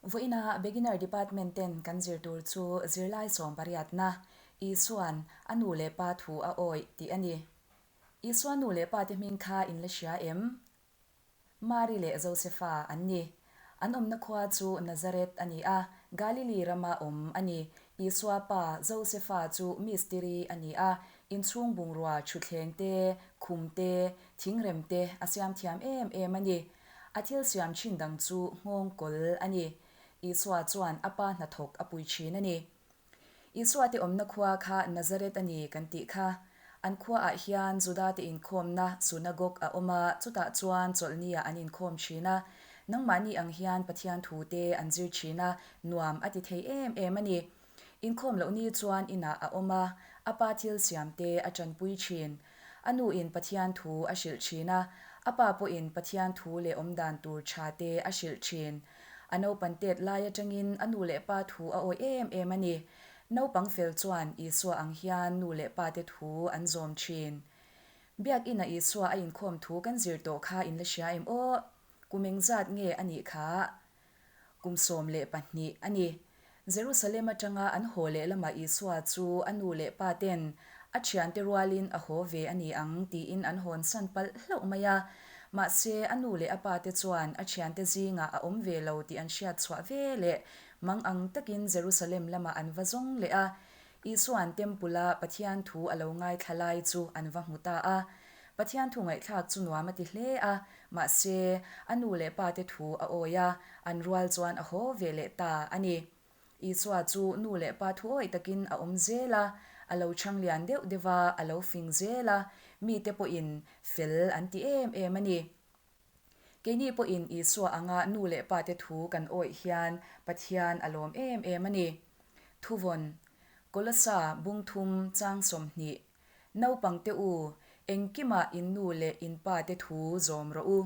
Vawiina Beginner Department ten kan zir tur chu zirlai sawmpariatna, Isua'n a nu leh pa thu a awih tih a ni. Isua nu leh pa te hming kha in la hria em? Mari leh Josefa an ni. An awmna khua chu Nazareth a ni a, Galili rama awm a ni. Isua pa, Josefa chu mistiri a ni a, inchhung bungrua thutthleng te, khum te, thingrem te a siam thiam em em a ni. A thil siam thin dang chu nghawngkawl a ni. Isua chuan a pa hnathawk a pui thin a ni. Isua te awmna khua kha Nazareth a ni kan tih kha. An khuaah hian Juda te inkhawmna sunagog a awm a, chutah chuan chawlhniah an inkhawm thin a. Nangmahni ang hian Pathian thu te an zir thin a, nuam a ti thei em em a ni. Inkhawm loh ni chuan inah a awm a, a pa thil siam te a tanpui thin. A nuin Pathian thu a hrilh thin a, a pa pawhin Pathian thu leh awmdan tur tha te a hrilh thin. A naupan tet lai atangin a nu leh pa thu a awih em em a ni. Naupang fel chuan Isua ang hian nu leh pa te thu an zawm thin. Biakina Isua a inkhawm thu kan zir tawh kha in la hria em aw? Kum engzat nge a nih kha? Kum 12 a ni. Jerusalem atanga an haw leh lamah Isua chu a nu leh pa ten a thiante rualin a haw ve a ni ang tiin an hawnsan palh hlauh mai a. Mahse, a nu leh a pa te chuan a thiante zingah a awm ve lo tih an hriat chhuah ve leh mang ang takin Jerusalem lamah an va zawng leh a. Isua'n Temple-a Pathian thu a lo ngaithla lai chu an va hmu ta a. Pathian thu ngaihthlak chu nuam a ti hle a, mahse, a nu leh pa te thu a awi a, an rual chuan a haw ve leh ta a ni. Isua chu nu leh pa thu awih takin a awm zel a, a lo chhang lian deuh deuh a, a lo fing zel a, mite pawhin fel an ti em em a ni. Keini pawhin Isua anga nu leh pa te thu kan awih hian Pathian a lawm em em a ni. Thuvawn, Kolosa bungthum chang 20, Naupangte u, engkimah in nu leh in pa te thu zawm rawh u.